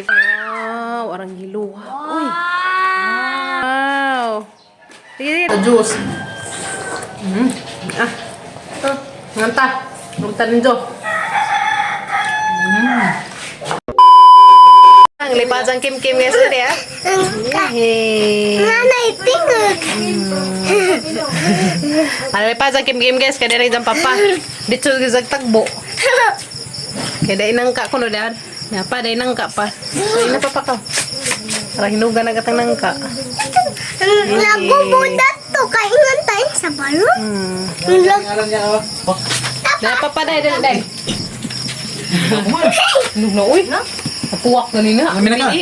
Wow, arang hiluha. Uy. Wow. Sige, sige. Juice. Ah. Nganta. Nganta ninyo. Ang lipat ang Kim Kim guys ya. Hey. Nanay, tingog. Ang lipat ang Kim Kim guys kay diri jang papa. Dito gizag tagbo. Kay dai nangka kuno dan. Napa dai nangka pa. Dai na papa ka. Para hinugan na katang nangka. Nagubudat to. Kaingan tayo sa balon. Alam niya, oh. Dai papa dai dai dai. Hinog na uy. Napuwak ganina. Amin na ka.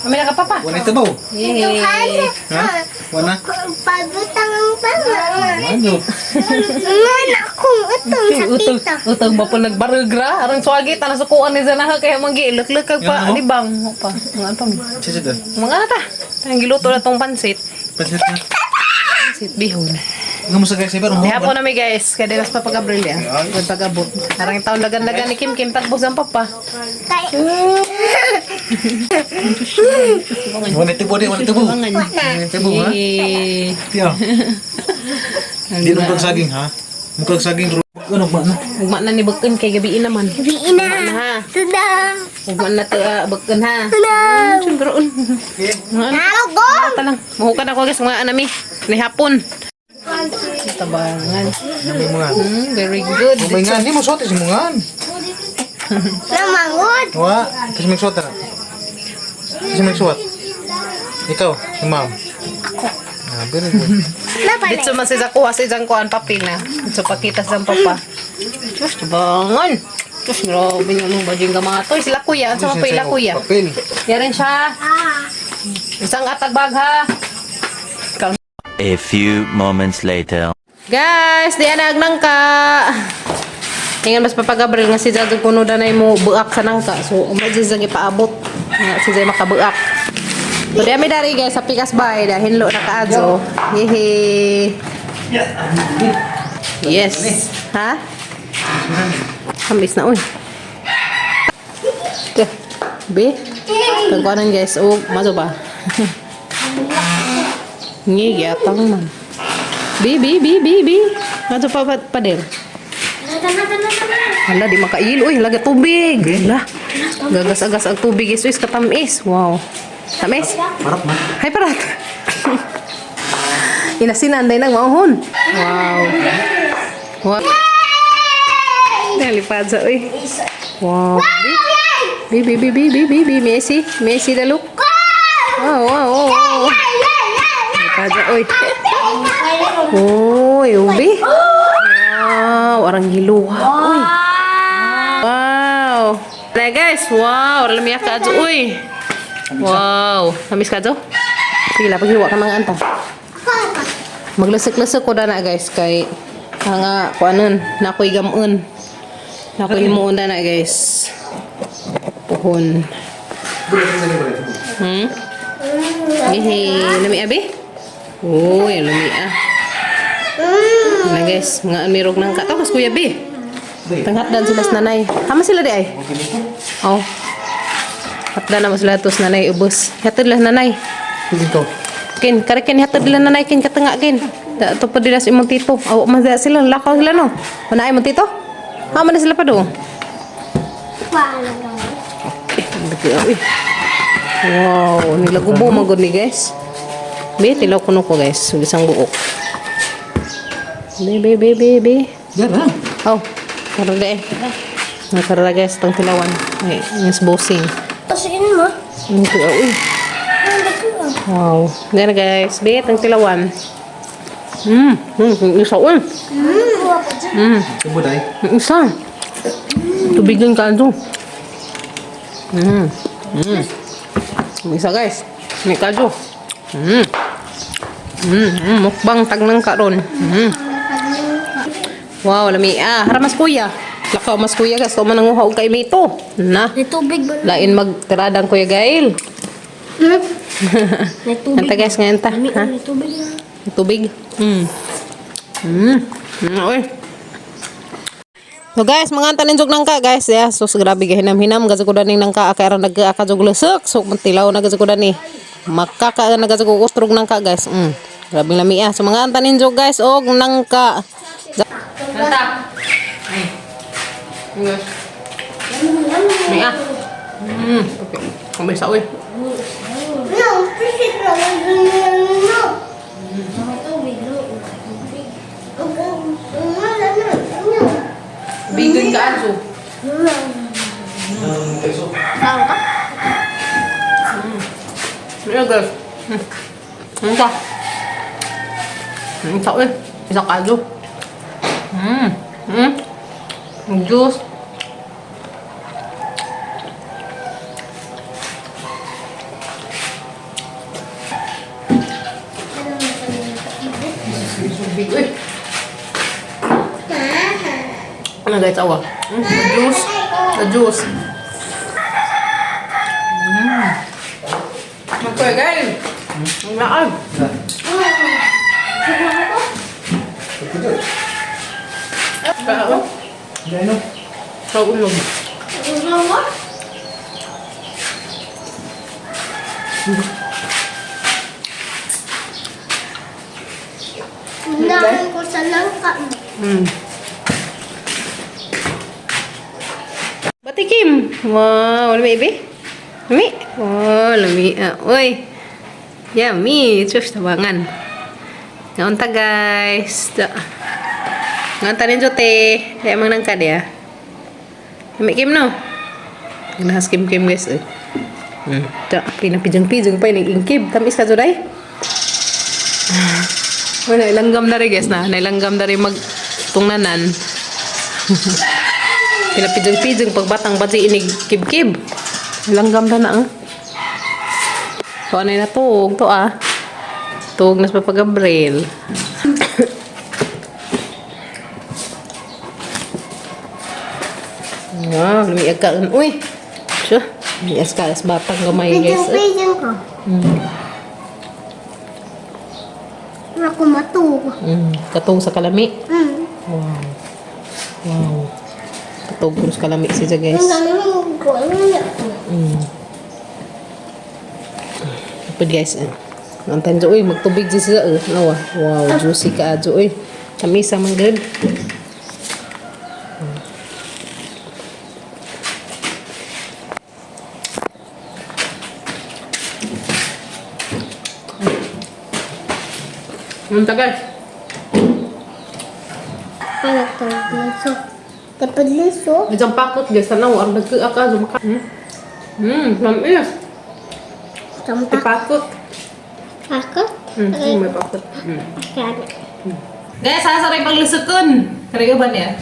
Amin na ka papa. Wala ito ba? Yay. Ha? Wala? Pabutang ang panga. Ano? Nga akong utong sa Utong, tita. utong ba po nagbarugra? Arang suwagi, tanas sukuan ni Zanaha kaya manggi, lek-lekag pa, Yan, ano? alibang. Pa, mga ano pa, Sisi doon. mga ano ta? Ang giluto na tong pansit. Pansit na. Pansit bihon. Nga mo sa guys, pero Di hapon na mi guys, kaya dinas pa pag-abril ya. Good pag-abot. Arang taon lagan-lagan ni Kim Kim tagbos ang papa. Kay, Wala ito po, wala ito po. Wala ito po, ha? Yay. Tiyo. Di nung kag saging, ha? Mukha saging, ano ba, ano? Ugma na ni Bagkan kay gabi naman. Gabi na. Ugma na ha. Tada. Ugma na to Bagkan ha. Tada. Siyempre, mga ano, Nalago. ta lang. Mahukan ako guys, mga anami. Ni hapon. Tabangan. May mga. Very good. May nga, hindi mo suot, si mga. Namangod. Wa, kasi may suot na. Kasi may suot. Ikaw, si ma'am. Ako. Ah, very good. Napalay. Dito man siya kuha sa isang kuan papel na. Dito pakita sa papa. Diyos, tabangan. Diyos, grabe nga nung bajing gamatoy. Sila kuya, ang sa papel kuya. Papel. Yarin siya. Ah. Isang atagbag ha. Ikaw. A few moments later. Guys, di anag nangka. Ingan mas Papa Gabriel nga si Jadog kuno danay mo buak sa nangka. So umay si Zag ipaabot nga si Zay makabuak. So di ami dari guys sa Pikas Bay dahil hinlo na kaadyo. Hehe. Yes. Ha? Hamis na uy. Okay. B. Tagwanan guys. O, mazo ba? Ngiyatang man. B, B, B, B, B. Mazo pa pa pader. Hala, di makail. Uy, laga tubig. Hala. Gagas-agas ang tubig. Is, uy, katamis. Wow. Tamis? Parap man. Hay, parat. Inasinan, day nang mauhon. Wow. Wow. Nalipad sa, uy. Wow. B, B, B, B, B, B, B, Messi. Messi, daluk. Wow. Nalipad sa, uy. Uy, ubi. Wow, arang hiluha. Uy. Wow. Tara guys, wow, alam ka adyo. Uy. Wow, namis ka adyo? Sige la, paghiwa ka mga anta. Maglasik-lasik ko na guys kay nga kuanon, na ako'y gamun. Na ako'y himuon na guys. Puhon. Hehe, lami abi? Uy, lami ah. Na guys, mga amirog ng katawas kuya bi. Tanghatdan sila sa nanay. Hama sila di ay? Oh. Hatdan naman sila tos nanay ubos. Hatod lang nanay. Dito. Kin, karakin hatod lang nanay kin katanga kin. Da to pa dila sa imong tito. Aw man sila sila lakaw sila no. Wala imong tito? Hama na sila pa do. Eh, ang laki, uy. Wow, nilagubo man gud ni guys. Be, tilaw kuno ko guys, ug isang buok. Be, be, be, be, be. Yan ha. Oh, karon de. Nakarara guys, tang tilawan. Ay, mas bossing. Tasiin mo. Ang kuya, uy. Wow. There guys, be, tang tilawan. Isa, uy. Tubo day. Yung isa. Tubigan ka ito. Yung isa guys. May kadyo. Mukbang tagnang karon. Wow, lami. Ah, hara mas kuya. Lakaw mas kuya guys. Kung mananguha og kay mito. Na. May tubig ba? Lain magtiradang kuya Gail. May tubig. Anta guys, ngayon ta. Ha? May tubig na. May tubig. Uy. So guys, mga tanin jog nangka guys ya. So grabe gahinam-hinam gazud ko daning nangka kay aron nagka jog lusok. So tilaw na gazud ko dani. Makaka na gazud ko ustrog nangka guys. Grabe lami ah. So mga tanin jog guys og nangka. Nangka. Guys. May ah. Okay. Kamay sa uy. No, pisit na. No, no. Vegan ka aso. Ayan guys. Ano ka? Sa uy. Isa kaldo. Juice. Big uy. Ano guys, awa? Juice. The juice. Okay, guys. Ang laag. Kaya ako. Sa ulog. Unahan ko sa langka mo. Batikim. Wow, lami ibi? Lami? Oh, lami. Ah, uy. Yummy. Sus, tabangan. Ngaunta guys. Da. Ngaunta ninyo te. Kaya mang nangka dia. Lami kim no? Ginahas kim kim guys. Eh. Da, pinapijang-pijang pa yung ingkib. Tamis ka juday? Wala, ilanggam na rin guys na. Nailanggam na rin magtungnanan. Pinapijang-pijang pagbatang bati inig kib-kib. Langgam na na ah. So ano na tuog to ah. Tuog na sa Papa Gabriel. Wow, lumiag ka. Uy! Siya, lumiag ka. As batang gamay guys. Eh. Pijang-pijang ko. Ako matug. Katong sa kalami. Wow. Wow. Katong ko sa kalami siya guys. Ang dami mong ko. Ano na ako? Pwede guys, eh. Ang tanjo, uy, magtubig di sila, eh. Nawa. Wow, juicy ka, adyo, uy. Tamisa man good. Ang tagal. Ano to? Liso. Dapat liso. Medyo pakot guys, tanaw, ang nagkuha ka, sumaka. Tamis. Tampak. Ipakot. Ako? May pakot. Kaya. Guys, sa rin paglusukon. Kariyo ba niya?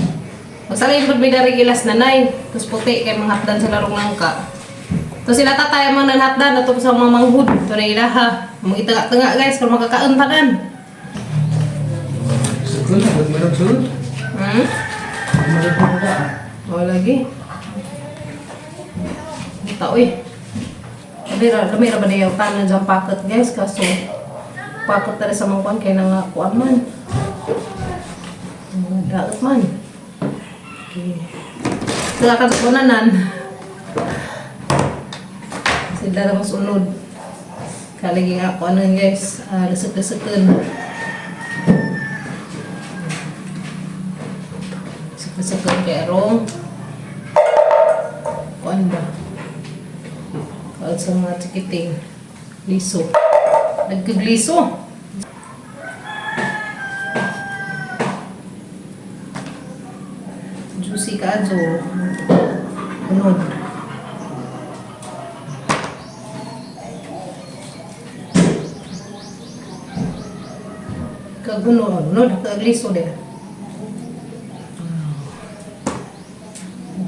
Magsalay yung pagbidarig ilas nanay. Tapos puti kay mga hatdan sa larong langka. Tapos sila tatay mga nanhatdan ato sa mga manghud. Ito na ilaha. Mga itanga-tanga guys, kung makakaon tanan. O lagi. Tao eh. Dami ra ba niya yung tanan dyan packet guys kaso packet na rin sa mga kuan kay nangakuan man. Mga daot man. Okay. Sila ka sa unanan. Sila ra mas unod. Kalagi nga ako ano guys, lusot-lusotin. Lusot-lusotin kay Arong. Kuan ba? Kuan sa mga tikiting. Liso. Nagkagliso. Juicy ka, Ajo. Unod. Kaguno, unod. Kagliso din.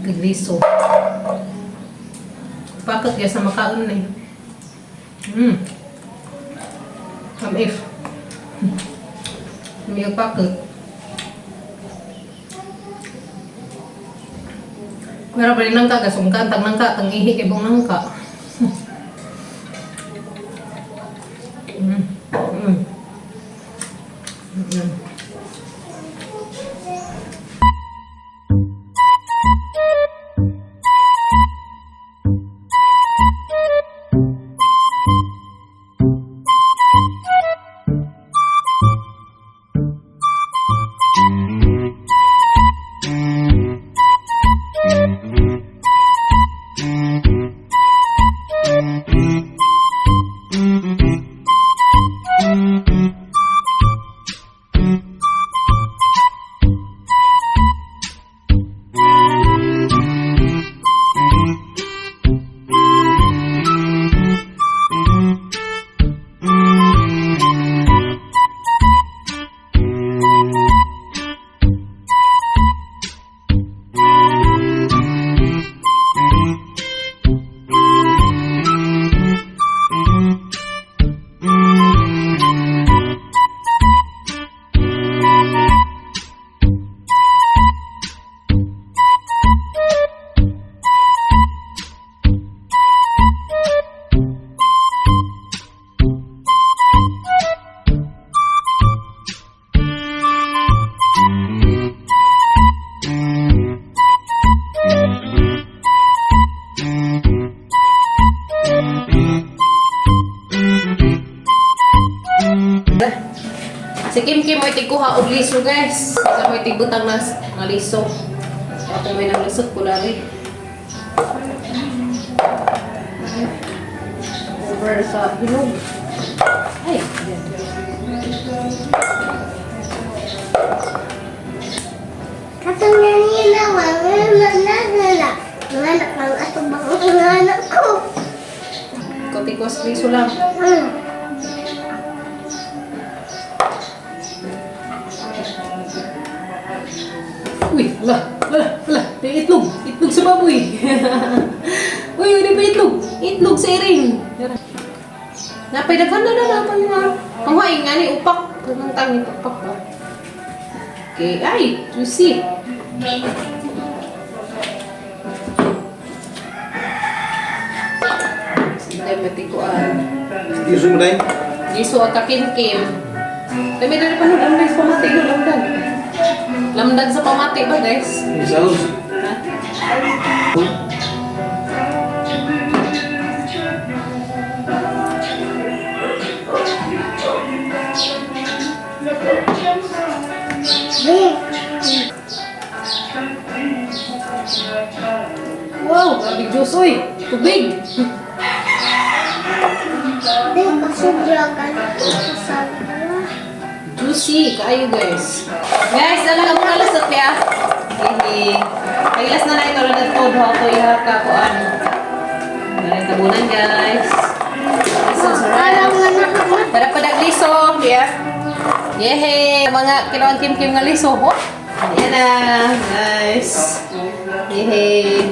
Kagliso. Bakit kaya sa makaon na eh. Tamis. May bakit. Pero pa rin nangka, kasungkan, tang nangka, tang ihi, kay bong nangka. Si Kim Kim mo'y tigkuha og liso, guys. Sa mo'y tigbutang na nga liso. Ako may nanglisod ko lari. Over sa hinog. Ay, ayan. Katong nanina, wala na na na. Mga anak ang atubang mga anak ko. Kotikos liso lang. Uy, wala, wala, wala. May itlog. Itlog sa baboy. Uy, uy, pa itlog. Itlog sa iring. Napay daghan na na napay na. Ang haing nga ni upak. Kanang tangin upak ba? Okay, ay, juicy. Hindi, matikuan. Iso mo dahil? Giso at kakim-kim. Kami dali pa nun, lamdag sa pamati ko, lamdag. Lamdag sa pamati ba, guys? Isaw. Ha? Wow, grabe juice, uy! Tubig! Di, kasubra ka na. Kasabra. Juicy, kaayo guys. Guys, dala ka muna lasot kaya. Hehe. Pagilas na na ito, lang ko, duha ko iha ka kuan. Maraming tabunan, guys. Liso sa Alam rice. nga na ako. Para padag liso, yeah. Yehe, mga kiloan kim-kim nga liso. Oh. Ayan na, guys. Yehe.